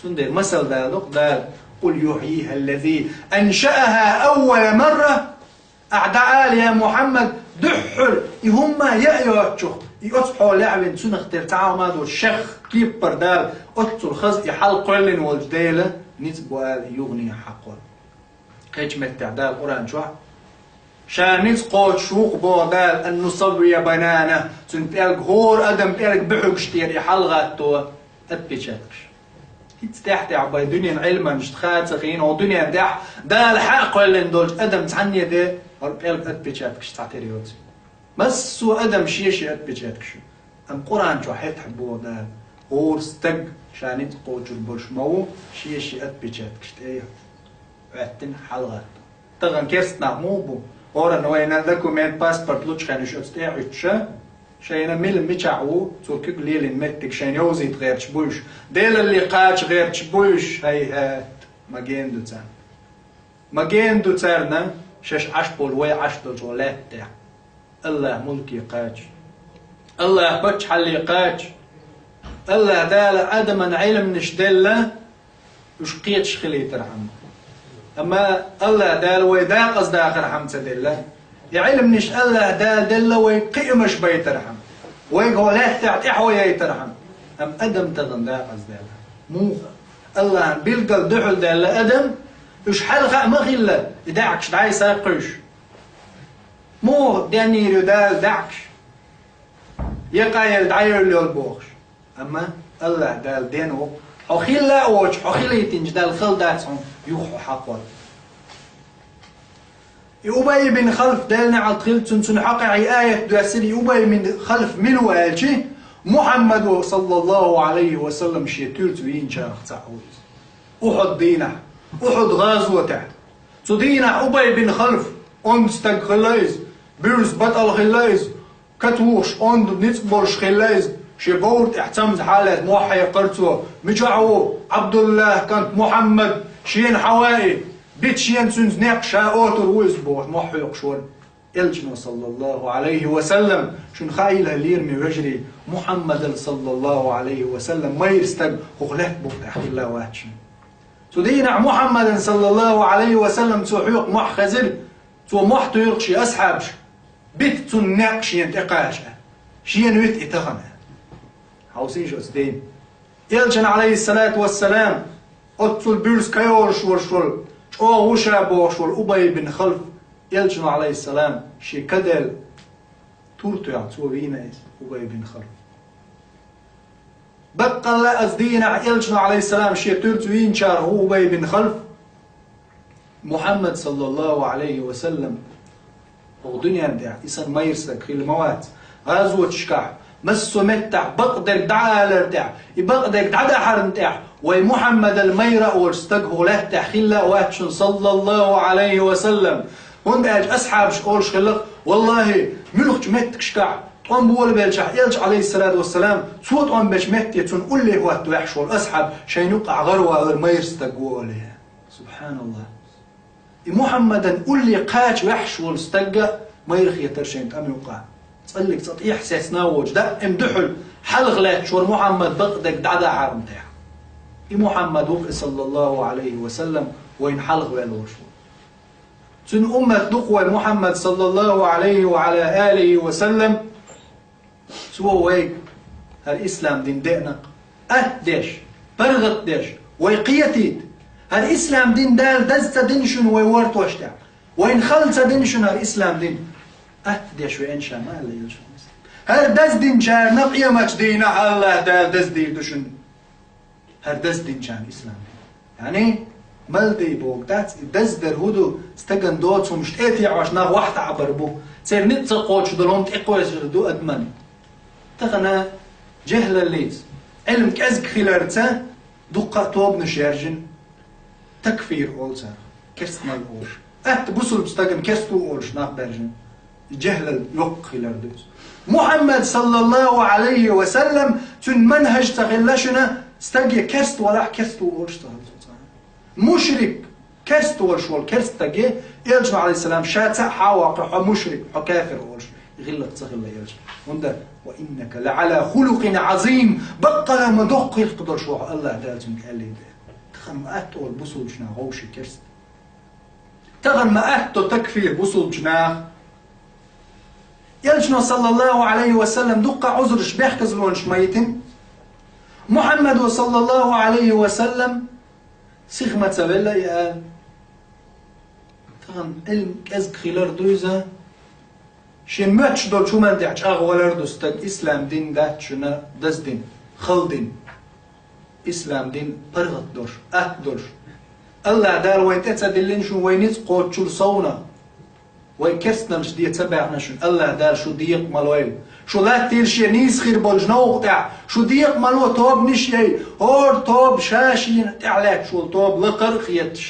Цундела масал далу Дала: «Къул юхьйихьа ллази аншаахьа аввала марра». Ахьа дӀаала, я Мухьаммад, дуьххьара и хӀума яа йоцчух, и оцу хьолехь вина цунах тера цхьа хӀума а доцуш, шех кепара Дала оццул хаза и хьалкхоьллина волчу Дела ницкъ бу ала и юханехьа хьакхор. Кхечу меттехь Дала Къуръан чохь: «Ша ницкъ кхочуш ву-кх, боху Дала, ан нусаввия бананаху, цуьнан пӀелг, хӀора адаман пӀелг буьхьигаш тӀера и хьалагӀатто отпечаткаш». ХӀинца тӀаьхь-тӀаьхьа бай дуьненан Ӏилманашна хаа ца хиъна, хӀокху дуьнен тӀехь Дала хьакхоьллина долчу адаман цхьанне де хӀара пӀелг отпечаткаш цхьатера йоцу. Массо а адам шен-шен отпечаткаш ю. Амма Къуръан чохь хӀетахь боху Дала: «ХӀора стаг, ша ницкъ кхочур болуш ма ву, шен-шен отпечаткаш тӀе а хӀоьттина, хьалагӀатто». Тахана керста нах муха бу? ХӀоранна вайна документ, паспорт лучу хенахь уьш оцу тӀе а Ӏуьттуш, шайна мила мичахь ву, цо куьг лелийна меттиг шайна йовзийта гӀерташ бу уьш, Делалле кхача гӀерташ бу уьш, хьайхьат, ма гена ду царна. Ма гена ду царна шаьш Ӏаш болу, вай Ӏаш долчу лаьтта тӀехь. АллахӀ мулке кхача. АллахӀ паччахьалле кхача. АллахӀ Дала адаман Ӏилманаш делла, уьш кхеташ хилийтархьама. Амма АллахӀ Дала вай дакъаза дахархьама ца делла. И Ӏилманаш АллахӀ Дала делла вай кхиамаш байтархьама, вайга хӀокху лаьттахь тӀаьхьо яйтархьама. Амма адам тахана дакъаза даьлла. Муха? АллахӀан билггал дуьхьал даьлла адам, уьш хьалха а ма хилла, и даьӀахкаш дӀасаккхуьйсуш. Муха денйийр ю Дала даьӀахкаш? Я къаелла дӀайевлла йолу бохуш. Амма АллахӀ Дала ден ву, хьо хилла а воцуш, хьо хилийтинчу Далла хала дац хьуна юха хьо хьакхор. И Убай бин Халф, Делан неӀалт хилла цунна, цунна хьокъехь и аят доьссира, и Убай бин Халф мила ву аьлчи, Мухьаммад ву, саллаллаху Ӏалайхи ва саллам, шен туьрца вийначарах цхьаъ ву иза. Ухьуд дийнахь, Ухьуд гӀазотехь. Цу дийнахь Убай бин Халф, онда стаг хилла иза, буьрса батӀал хилла иза, катухуш, онда ницкъ болуш хилла иза, шен бовра тӀехь цамза хьалаьцна мохь хьекхара цо: «Мичахь ву Ӏабдуллах кӀант Мухьаммад? Шена хьан ваи? Бита шена цуьнца некъ, ша отур ву иза», – бохуш, мохь хьоькхуш вара. Элчано, саллаллаху Ӏалайхи ва саллам, шуна хаийла, лераме вежарий, Мухьаммадал, саллаллаху Ӏалайхи ва саллам, майра стаг хӀокху лаьтта букъа тӀехь хилла вац шуна. Цу дийнахь Мухьаммадан, саллаллаху Ӏалайхи ва саллам, цо хьоькху мохь хезира, цо мохь туьйхира шен асхьабаш: «Бита цунна некъ шена тӀекхача». Шена вита и тахана. Хьовсийша оцу ден. Элчан, Ӏалайхиссалату вассалам, оццул буьрса кайолуш волуш волу, чӀогӀа ву ша бохуш волу Убай бин Халф, Элчано, Ӏалайхиссалам, шен каделла тур тоьхна, цо вийна иза, Убай бин Халф. Баккъалла а оцу дийнахь Элчано, Ӏалайхиссалам, шен туьрца вийначарах ву Убай бин Халф. Мухьаммад, саллаллаху Ӏалайхи ва саллам, хӀокху дуьнен тӀехь и санна майра стаг хилла ма вац. ГӀазоташкахь, массо а меттехь бакъдерг дӀаалар тӀехь, и бакъдерг дӀадахьарна тӀехь, вай Мухьаммадал майра а волуш стаг хӀокху лаьттахь хилла а вац шуна, саллаллаху Ӏалайхи ва саллам. ХӀунда аьлча асхьабаш олуш хилла-кх: «Валлахи, муьлххачу меттигашкахь тӀом болабелчахь, Элча, Ӏалайхиссалату вассалам, цо тӀом бечу метте цунна улле хӀотта ваьхьаш волу асхьаб шайна юккъахь гӀаравалар майра стаг ву», – олий. Субханаллах! И Мухьаммадан улле кхача ваьхьаш волу стагга майра хетара шайн тӀам юккъахь. ЦӀаллиг цӀа тӀехьа сецна а воцуш, даим дуьхьал хьалха лаьтташ вара Мухьаммад бакъдерг дӀадахьарна тӀехь. И Мухьаммад ву-кх и, саллаллаху Ӏалайхи ва саллам, вайна хьалха ваьлла волуш волу. Цуьнан уммат ду-кх вай Мухьаммад, саллаллаху Ӏалайхи ва Ӏала алихи ва саллам. Цо вайга хӀара ислам дин деана-кх, атта деш, паргӀат деш, вай кхетийта. ХӀара ислам дин Дала даза ца дина шуна вай вортош тӀехь. Вайна хала ца дина шуна хӀара ислам дин. Атта деш веана ша ма аьлла Элчано. ХӀара даза динчарна къематчу дийнахь АллахӀ Дала даздийр ду шуна. ХӀара даза динчарна ислам дин. Яъни, мала дай бохург дац, и даздар хӀун ду, стагана доцу хӀумаш тӀе а теӀош нах вахьтаӀабар бу. Церан ницкъ ца кхочуш долу хӀума тӀекхоьссур ду адаман. Тахана жехӀлаллица, Ӏилма кӀезиг хиларца, дуккха а тобанаш яьржина, такфир олу царах, керстанал олуш. Атта бусулба стагана керста ву олуш нах баьржина. ЖехӀлал йоккха хилар ду иза. Мухьаммад, саллаллаху Ӏалайхи ва саллам, цуьнан манхӀаж ца хилла шуна, стаг я керста валахь, керста ву олуш ца хилла цо цхьа. Мушрик, керста волуш волу керста стаге, Элчано, Ӏалайхиссалам, ша цхьаъ хьа а ваккхий, хьо мушрик, хьо кафир олуш, и гӀиллакх ца хилла Элчано. ХӀунда: «Ва иннака ла Ӏала хулукъин Ӏазим», баккъала ма доккха гӀиллакх долуш ву хьо, АллахӀ Дала цуьнга аьллий. Тахана ма атта олу бусулбачу наха вовшийн керста. Тахана ма атта до такфир бусулбачу наха. Элчано, саллаллаху Ӏалайхи ва саллам, дуккха Ӏузурш, бехказлонаш ма йитина. Мухьаммадо, саллаллаху Ӏалайхи ва саллам, сиха ма ца велла и ала. Тахана Ӏилма кӀезиг хилар ду иза. Шен моьттуш долчу хӀуманна тӀехь чӀагӀвалар ду стаг, ислам дин дац шуна даздина, хала дин. Ислам дин паргӀат долуш, атта долуш. АллахӀ Дала вайн тӀе ца диллина шуна вай ницкъ кхоччур совна. Вай керстаналлаш де ца баьхна шуна. АллахӀ Дала шу декъа ма лойла. Шу латтийла шен нийса хир болчу новкъа тӀехь. Шу декъа ма ло, тобанаш яй. ХӀора тоба ша шена тӀехь лаьтташ волу тоба лакхара а хеташ,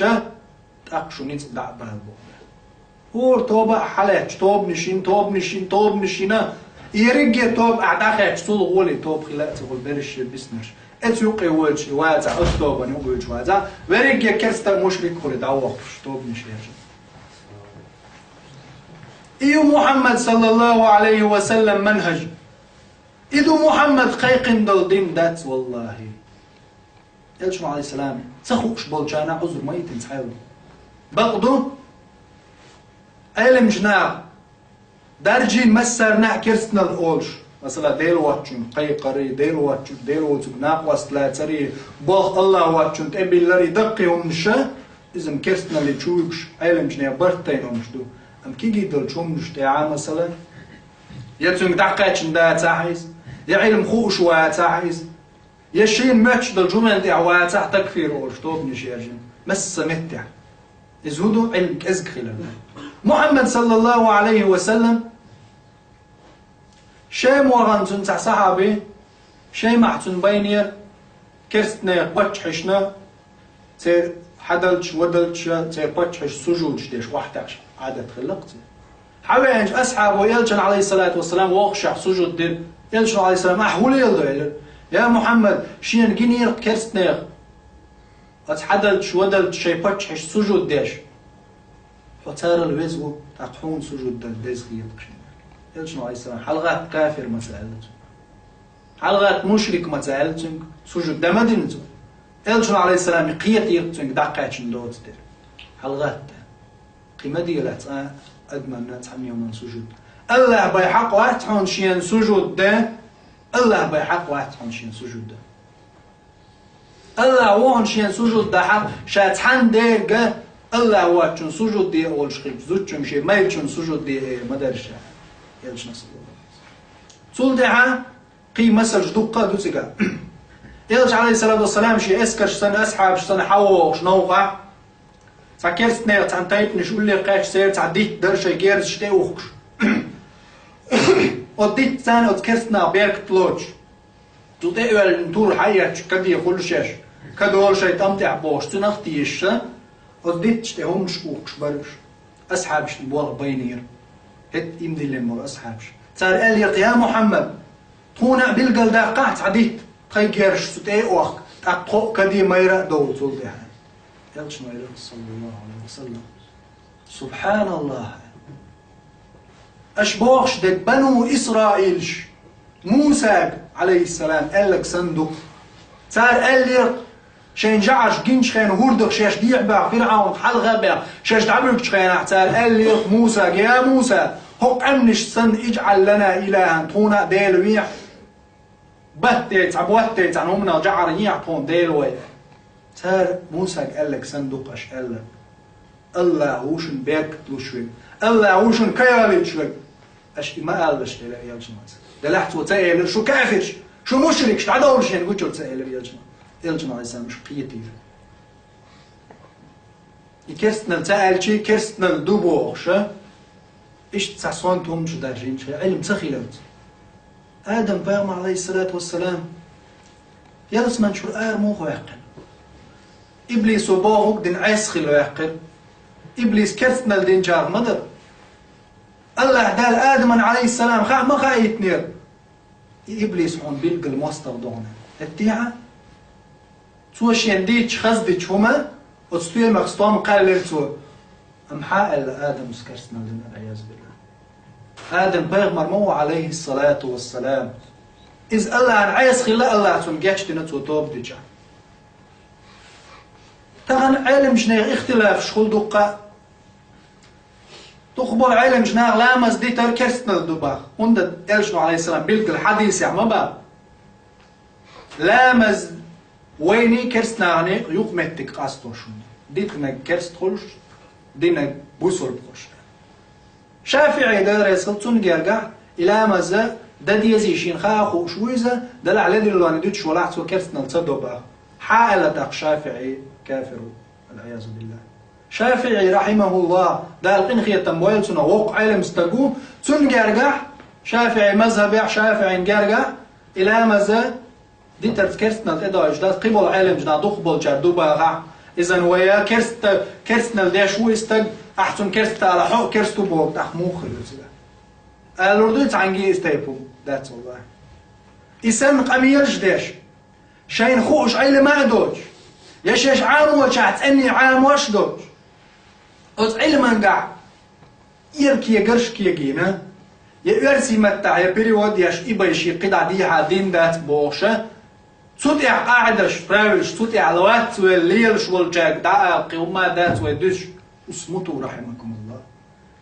тӀаккха шу ницкъ дӀа а бала боху. ХӀора тоба а хьалаьтташ, тобанаш йина, тобанаш йина, тобанаш йина. Ерриге тоба ахь дӀахаьтташ, цул гӀоле тоба хила а ца хуьлу берриш шен биснарш. Эцу юккъе воьдуш и вацахь, оцу тобанна юкъа воьдуш вацахь, верриге керста а, мушрик а хуьлий дӀавохкуш, тобанаш еш. И ю Мухьаммад, саллаллаху Ӏалайхи ва саллам, манхаж. И ду Мухьаммад кхайкхина долу дин дац, валлахӀи. Элчано, Ӏалайхиссалам, ца хууш болчарна Ӏузур ма йитина цхьаьлла. Бакъ ду, Ӏеламчу наха даржийна массарна а керстаналла олуш, масала, Дела воцчунна кхайкхари, Дела воцчунна, Дела воцург накъост лацари, болх АллахӀ воцчунна тӀебиллари, даккхий хӀуманаш, иза-м керстаналле чу вуьгуш, Ӏеламчу нехан барт тайна хӀуманаш ду. Амма кегий долчу хӀуманаш тӀехь, масала, я цуьнга дӀакхаьчна дацахь иза, я Ӏилма хууш вацахь иза, я шена моьттуш долчу хӀуманна тӀехь вацахь, такфир олуш тобанаш ержина. Массо а меттехь. Иза хӀун ду? Ӏилма кӀезиг хилар. Мухьаммад, саллаллаху Ӏалайхи ва саллам, Шема вахана цуьнан цхьа сахьаби, Шемахь цунна байнера керстанех паччахьашна, церан хьадалча, вадалча, церан паччахьаш сужудаш деш охьатаьӀаш Ӏадат хилла-кх церан. Хьавеанчу асхьабо Элчанна, Ӏалайхиссалату вассалам, вохушехь сужуд дира. Элчано, Ӏалайхиссалам: «Ахь хӀун леладо?» — элира. «Я Мухьаммад, шена гинера-кх керстанех оцу хьадалча, вадалча шайн паччахьаш сужуд деш. Хьо царал веза ву, тӀаккха хьуна сужуд дан деза хета-кх шена». Элчано, Ӏалайхиссалам: «ХьалагӀатта, кафир ма ца аьлла цуьнга. ХьалагӀатта, мушрик ма ца аьлла цуьнга, сужуд дан ма дина цо». Элчано, Ӏалайхиссалам, кхетийра цуьнга дӀакхаьчна доцу дерг. ХьалагӀатта. Кхин ма делахь цкъа а адамна, цхьа а мелман сужуд. АллахӀ бен хьакъ вац хьуна шена сужуд дан, АллахӀ бен хьакъ вац хьуна шена сужуд дан. АллахӀ ву хьуна шена сужуд дан хьакъ, ша цхьана дерга АллахӀ воцчунна сужуд де олуш хилча, зудчунна шен майрачунна сужуд де эр ма дара ша. Элчано, саллаллаху Ӏалайхи ва саллам. Цул тӀаьхьа кхин масалш дуккха а ду цигахь. Элча, Ӏалайхиссалату вассалам, шен эскарш санна, асхьабаш санна, хьавогӀуш новкъахь, цхьа керстанех цхьана тайпанаш улле кхаьчча, церан цхьа дитт дара шайн герзаш тӀе а ухкуш. Оцу диттаца оцу керстанаха беркат лоцуш, цу тӀе а оьллина тур хьаэцча, каде хуьлу шаьш, кадолу шайн тӀам тӀехь бохуш, цуьнах а тешаш, оцу дитташ тӀе хӀуманаш ухкуш бара уьш. Асхьабашна болх байнера. ХӀетта иман диллина болу асхьабаш. Цара аьллера-кх: «Я Мухьаммад, тхуна а билгалдаккхахьа цхьа дитт, тхайн герзаш цу тӀе а охка, тӀаккха тхо а каде, майра а довла цул тӀаьхьа». Элчано элира, саллаллаху Ӏалайхи ва саллам: «СубхьаналлахӀ! Аша бохуш дерг бану Исраилаш Мусага, Ӏалайхиссалам, аьлларг санна ду-кх. Цара аьллера-кх, шайн жӀараш гиначу хенахь, хӀордах шаьш дехьабаьхна, ФирӀавнах хьалха а баьхна, шаьш дӀабуьгучу хенахь, цара аьллера-кх Мусага: „Я Муса, хӀокху къаьмнашца санна, иджӀал лана илахӀан, тхуна а Дела вехьа. Баттай, цхьа боттай, цхьана хӀуманах жӀар ехьа тхуна Дела вай“». Цара Мусага аьлларг санна ду-кх аша аьлларг. АллахӀ ву шуна беркат луш верг. АллахӀ ву шуна кхайолуьйтуш верг. Аша и ма алалаш, элира Элчано. Делахь цо ца элира: «Шу кафирш, шу мушрикаш, дӀадовла шена гучура», ца элира Элчано. Элчано, Ӏалайхиссалам, уьш кхетийра. И керстаналла ца аьлча, керстаналла ду бохуш, а? Иштта цхьа сонта хӀуманаш даржийна, шайн Ӏилма ца хиларца. Адам-пайхамар, Ӏалайхиссалату вассалам, ялсамани чуьра ара муха ваьккхина? Иблисо бохург дина Ӏеса хилла ваьккхира. Иблис керстаналла динчарах ма дара. АллахӀ Дала Адамна, Ӏалайхиссалам, хаа ма хаийтинера и Иблис хьуна билггал мостагӀа ду хьуна. ХӀеттехьа? Цо шена дийцича, хаза дича хӀума, оцу стоьмах стом кхаьллира цо. Амма хьан аьлла Адамас керстаналла дина, ӀиязубиллахӀ? Адам-пайхамар ма ву, Ӏалайхиссалату вассалам. Иза АллахӀна Ӏеса хилла, АллахӀа цунна гечдина, цо тоба дича. Тахан Ӏелимчнех ихтилафаш хул дуккха. Дукха бола Ӏелимча наха ламаз дитар керстанал ду баха. ХӀунда Элчано, алейхиссалам, билггал хьадисехь ма баха: «Ламаз вайний керстанахний юкъ-меттиг къастош хӀунда. Дитинарг керст хуьлуш, динарг бусулба хуьлуш». ШафиӀий, Дела реза хилва цунна, гергахь, и ламаз дан дезий шийна хаа хууш ву иза, делахь ледиллоне дуьтуш валахь, цо керстанал ца до баха. Хьа аьлла тӀаккха ШафиӀий: «Кафир ву, валь-Ӏиязу биллахӀ». ШафиӀий, рахьимахуллахӀ, Дала къинхетам бойла цунах, воккха Ӏелим стаг ву, цунна гергахь, ШафиӀий мазхабехь, ШафиӀийна гергахь, и ламаз дитарца керстанал тӀедоуьйтуш дац, кхиболу Ӏелимча наха дукхахболчара ду бахахь, иза вай керста-, керстанал деш ву и стаг, ахь цунна керста ала, хьо а керста ву боху, тӀаккха муха хир ю цигахь? Алур дуй цхьаьнгге иза тайпа хӀума? Дац, валлахӀи. И санна къамелаш деш, шайна хууш Ӏилма а доцуш, я шаьш Ӏамочохь цӀенний Ӏамош а доцуш, оцу Ӏилмангахь Ира кегарш кегийна, я оьрсийн маттахь, я перевод еш, и бай шен кхидӀа дехьа дин дац бохуша, цу тӀехь къаӀидаш, правилаш, цу тӀехь лац вай лелаш волчаьрга дӀа а кхин хӀума дац вай дуьсуш, уьш муту, рахьимакумуллахӀ.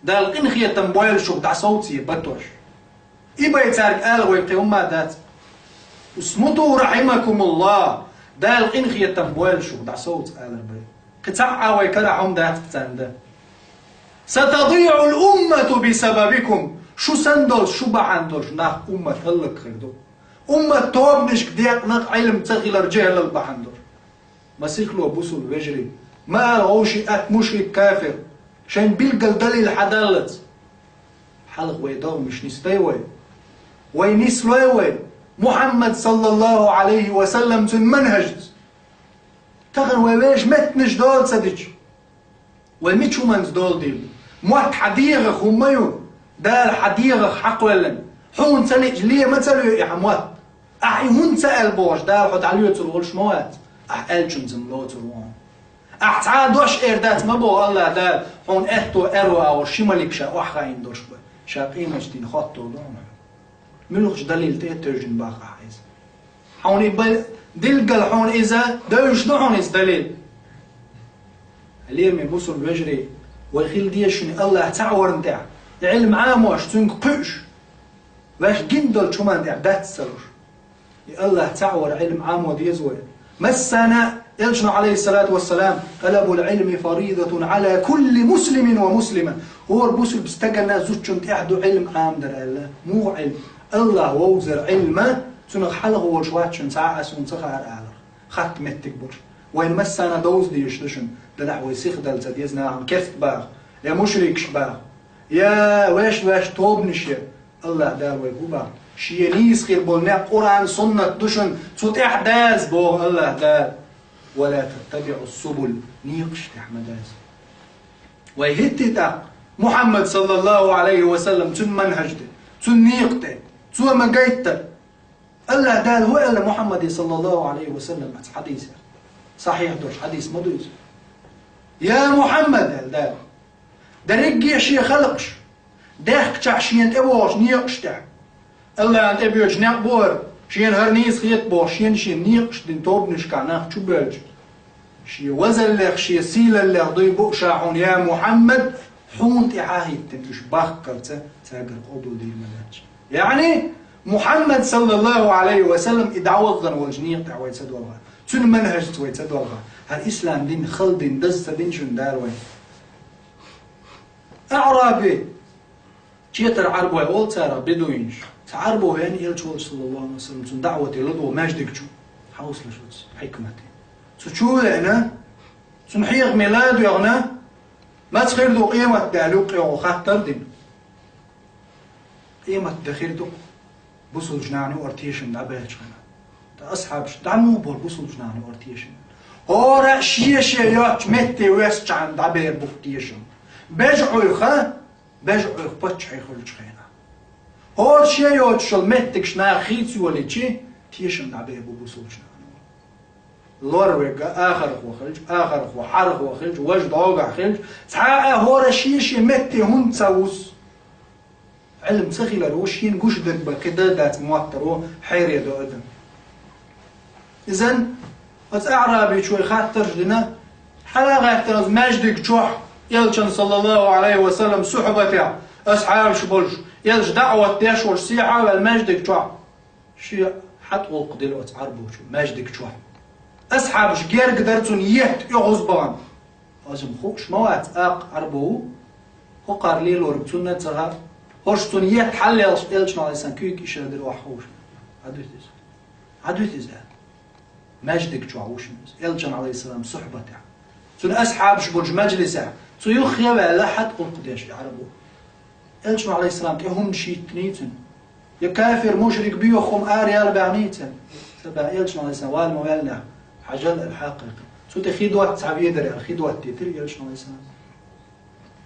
Дала къинхетам бойла шух дӀасовце батош. И бай цаьрга ала вай кхин хӀума дац. Уьш муту, рахьимакумуллахӀ. Дала къинхетам бойла шух дӀасовца алар бай. Кхин цхьаъ а вай карахь хӀума дац царна дан. «ستضيع الأمة بسببكم». Шу санна долуш, шу бахьана долуш нах, уммат хӀаллакьхир ду. Уммат тобанашка декъна Ӏилма ца хилар жехӀалал бахьана долуш. Масихло бусулба вежарий, ма ала вовши атта мушрик, кафир, шайн билггал далил хьадаллац. Хьалха вай догӀмаш нисдай вай? Вай нислой вай Мухьаммад, саллаллахӀу Ӏалайхи ва саллам, цуьнан манхӀажца? Тахана вай вешан меттанаш дола ца дича, вай мича хӀуманца дола дийр ду? Мотт хьан дегӀах хӀума ма ю, Дала хьан дегӀах хьакхоьллина. Хьуна ца лиъча, ле ма ца лоь и хьан мотт. Ахь и хӀунда ца аьлла бохуш, Дала хьо дӀалоцур волуш ма вац, ахь аьллачунца-м лоцур ву хьуна. Ахь цхьа а дош эр дац ма боху АллахӀ Дала, хьуна аьтто аьрру агӀор ши малик ша охьахаийна долуш бан, ша къематдийнахь хоттур ду хьуна. Муьлхачу далил тӀе а тевжина боху ахь иза? Хьуна и бай-, дилггал хьуна иза, девзаш ду хьуна иза далил? Лераме бусулба вежарий, вай хила деза шуна АллахӀ цхьаъ варна тӀехь, и Ӏилма Ӏамош, цуьнга кхуьуш, ваьш гина долчу хӀуманна тӀехь дац ца луш. И АллахӀ цхьаъ вар Ӏилма Ӏамо деза вай. Массана, Элчано, Ӏалайхиссалату вассалам: «طلب العلم فريضة على كل مسلم ومسلمة». ХӀора бусулба стагана, зудчунна тӀехь ду Ӏилма Ӏамадар аьлла. Муха Ӏилма? АллахӀ вовзар Ӏилма, цунах хьалха волуш вац шуна цхьа а, суна ца хаьара алар. Хатта меттиг болуш. Вайна массана довза дезаш ду шуна, делахь вай сиха дала ца деза нахана керст баха, я мушрикаш баха, я вешан-вешан тобанаш я. АллахӀ Дала вайга хӀун боху? Шен нийса хир болу некъ Къуръан, суннат ду шуна, цу тӀехь даза боху АллахӀ Дала. «ولا تتبعوا السبل», некъаш тӀехь ма даза. Вай хӀиттий тӀаккха Мухьаммад, саллаллахӀу Ӏалайхи ва саллам, цуьнан манхӀаж тӀе, цуьнан некъа тӀе, цо ма гайттара. АллахӀ Дала хӀун аьлла Мухьаммаде, саллаллахӀу Ӏалайхи ва саллам, оцу хьадисехь? Сахьихь долуш хьадис ма ду иза? «Я Мухьаммад», аьлла Дала, дерриге а шен халкъаш, дехкачохь шена тӀебогӀучу некъаш тӀехь. АллахӀана тӀебоьдуш некъ бу хӀара, шена хӀара нийса хета бохуш, шен-шен некъаш дина тобанашкахь нах чубоьлча, шен вазаллех, шен сийлаллех дуй бу ша хьуна, я Мухьаммад, хьуна тӀаьхьа а хӀиттина уьш бахкалца, цаьргара къобалдийр ма дац. Яъни, Мухьаммад, саллаллахӀу Ӏалайхи ва саллам, и дӀавахана волчу некъа тӀехь вай ца долхьа, цуьнан манхӀажца вай ца долхьа, хӀара ислам дин хала дин даза ца дина шуна Дала вайна. АӀраби, четар Ӏарбой олу царах, бедуинаш. Цхьа Ӏарбо веана Элча волчу, саллаллахӀу Ӏалайхи ва саллам, цунна даӀвате ладогӀа маьждиг чу, хьовсалаш оцу хьикмате. Цу чу а веана, цунна хьехаме ладоьгӀна, маца хир ду къемат де аьлла юккъехула хаттар а дина. Къемат де хир ду-кх бусулбачу нахана юкъара тешам дӀабаьллачу хенахь. Ткъа асхьабаш, дӀа муха бора бусулбачу нахана юкъара тешам? ХӀора а шен-шен йоцучу метте воьссачхьана дӀабер бу-кх тешам. БежӀуьйха, бежӀуьйха паччахье хуьлучу хенахь. ХӀора шен йоцуш йолу меттигаш наха хийца йолийча, тешам дӀабер бу бусулбачу нахана юкъара. Лор верг а ахархо хилча, ахархо, хьархо хилча, важа дӀогахь хилча, цхьа а хӀора шен-шен метте хӀунда ца вусу? Ӏилма ца хилар ву, шена гуш дерг бен кхин дан а дац моттар ву, хьере до адам. Изан, оцу аӀрабичо вай хаттарш дина, Хьала гӀаьттина маьждиг чохь, Элчан, саллаллаху Ӏалайхи ва саллам, сухьбатехь, асхьабаш болуш, Элча даӀват деш волуш, сехьа а ваьлла маьждиг чохь. Шен хьатӀа гӀуллакх дина оцу Ӏарбочо маьждиг чохь. Асхьабаш герга дара цунна етта оьгӀаз бахана. Оцунна хууш ма вац, аккха Ӏарбо ву, хӀокхара лелориг цунна а ца хаьа, хӀорш цунна етта хьаллелаш Элчано, Ӏалайхиссалам, куьйга ишара дира охьахууш. Хьан дуьту иза? Хьан дуьту иза аьлла? Маьждиг чохь ву шуна иза, Элчан, Ӏалайхиссалам, сухьбатехь. Цуьнан асхьабаш болчу маьжлисехь, цу юххе а ваьлла, хьатӀа гӀуллакх деш и Ӏарбо. Элчано, Ӏалайхиссалам, тӀе хӀуманаш йиттиний цуьнан? Я кафир, мушрик, боьха хӀума ара яла баьхний цуьнан? Ца баьхна, Элчано, Ӏалайхиссалам, вала ма ваьллинехь, хьажал аьлла хьакхайкхина. Цу тӀе хи дотта цхьа ведар аьлла, хи доттийтира Элчано, Ӏалайхиссалам.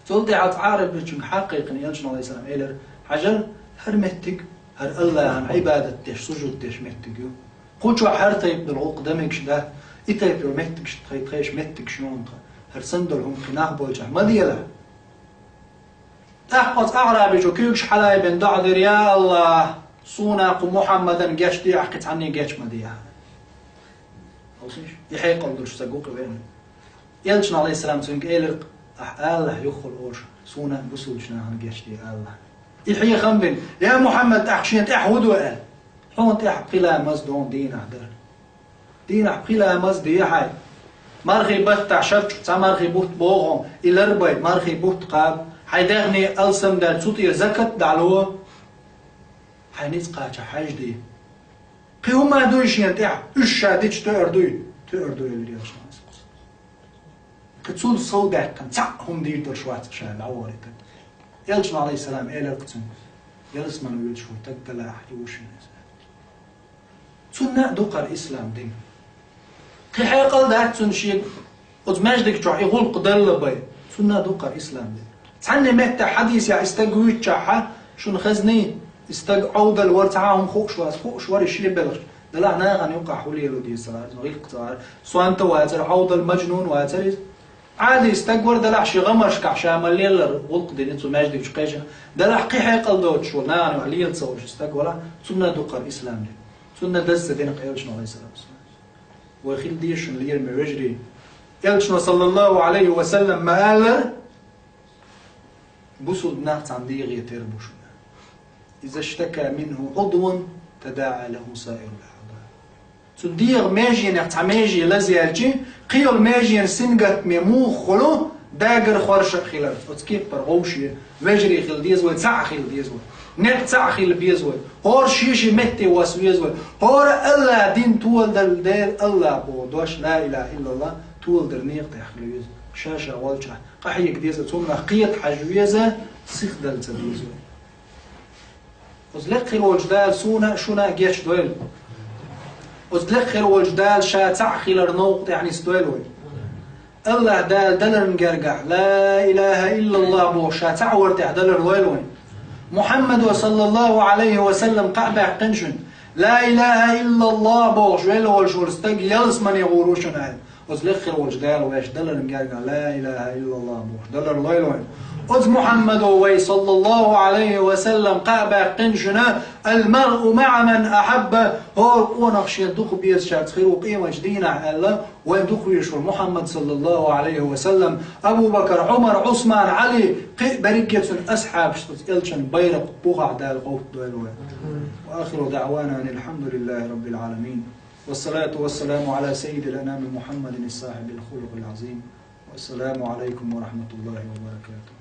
Цул тӀаьхьа цхьа Ӏарбочуьнга хьакхайкхина Элчано, Ӏалайхиссалам, элира: хьажал, хӀара меттиг, хӀара АллахӀан Ӏибадат деш, сужуд деш меттиг ю. Кху чохь хӀара тайпа долу гӀуллакх дан мегаш дац, и тайпа йолу меттигаш, тхай-, тхайша меттигаш ю хӀунда, хӀара санна долу хӀума кхин нах болчохь ма делахь. ТӀаккха оцу аӀрабичо куьйгаш хьалаайбина доӀа дира: «Я АллахӀ, суна кху Мухьаммадан гечде, ахь кхин цхьанне геч ма де». И хьекъал долуш стаг ву кхин веана. Элчано, Ӏалайхиссалам, цуьнга элира: «Ахь алахь юххал олуш, суна а бусулбачу нахана гечде алахь». И хьехам бина: «Я Мухьаммад, ахь шена тӀехь хӀун до?» – аьлла. «Хьуна тӀехь пхи ламаз до дийнахь дара». Дийнахь пхи ламаз де хьайн. Мархий баттахь шарчу цхьа мархий бутт богӀу, и ларбай, мархий бутт кхаба. Хьайн дегӀне алсамдаьлла цу тӀера закат дӀало. Хьайн ницкъ кхача хьаьжде. Кхин хӀума дуй шена тӀехь, уьш ша дича тоьар дуй? Тоьар дуй, элира Элчано. Кхин цул сов даьккхина цхьаъ хӀума дийр долуш вац ша дӀавахара таг. Элчано, Ӏалайхиссалам, элира кху цуьнга: «Ялсамане воьдуш волу таг далахь, и ву шуна иза». Цунна а ду кхара ислам дин. Кхин хьекъал дац цунна шега, оцу маьждиг чохь и гӀуллакх далла бай. Цунна а ду кхара ислам дин. Цхьанне меттехь хьадисехь и стаг вуьйцучохь, шуна хезний, и стаг Ӏовдал вара, цхьа а хӀума хууш вац, хууш вара и шен белхаш. Делахь нахана юкъахь хӀун лело деза ца хаьара, гӀиллакх ца хаьара. Сонта вацара, Ӏовдал, мажнун вацара иза. Ӏади стаг вара, делахь шен гӀамаршкахь ша ма-леллара гӀуллакх дина цу маьждиг чу кхечира. Делахь кхин хьекъал доцуш волу, нахана юкъахь лела ца волуш стаг валахь, цунна а ду кхара ислам дин. Цунна даза ца дина кху Элчано, Ӏалайхиссалату вассалам. Вай хила деза шуна, лераме вежарий. Элчано, саллаллаху Ӏалайхи ва саллам, ма-аллара: «Бусулба нах цхьана дегӀе тера бу шуна. Иза штака минху Ӏудвун, тадаӀа лаху саирул аӀда». Цу дегӀан меженех цхьа меже лазаьлчи, кхин йолу меженан сингаттаме муха хуьлу, дагар хорша а хилар. Оцу кеппара гӀовше вежарий хила деза вай, цхьаъ хила деза вай. Некъ цхьаъ хила беза вай. ХӀора шен-шен метте васа веза вай. ХӀора АллахӀ дин толадала дера, АллахӀ боху дош, ла илаха иллаллахӀ, толадара некъа тӀехь хила веза. Ша-ша волчохь къахьега деза, цунах кхета хьажа веза, сихдала ца деза вай. Оцу лекха хир волчу Дала суна а, шуна а гечдойла. Оцу лекха хир волчу Дала ша цхьаъ хилар новкъа тӀехь нисдойла вай. АллахӀ Дала даларна гергахь, ла илаха иллаллахӀ бохуш, ша цхьаъ вар тӀехь далар лойла вайн. Мухьаммадо, саллаллаху Ӏалайхи ва саллам, кхаъ баьккхина шуна, ла илаха иллаллахӀ бохуш велла волуш волу стаг ялсамане гӀур ву шуна аьлла. Оцу лекха хир волчу Дала вайша даларна гергахь ла илаха иллаллахӀ бохуш далар лойла вайн. Оцу Мухьаммадо вай, саллаллаху Ӏалайхи ва саллам, кхаъ баьккхина шуна, «Ал-маръу маӀа ман ахьабба», хӀора къонах шена дукха безачаьрца хир ву къематчу дийнахь аьлла, вайн дукха везаш волу Мухьаммад, саллаллаху Ӏалайхи ва саллам, Абу Бакар, Ӏумар, Ӏусман, Ӏали, кхин а берриге цуьнан асхьабаш оцу Элчан байракх бухахь Дала къовттадойла вай. Ва ахиру даӀвана анил хьамдулиллахӀи раббил Ӏаламин. والصلاة والسلام على سيد الأنام محمد صاحب الخلق العظيم. والسلام عليكم ورحمة الله وبركاته.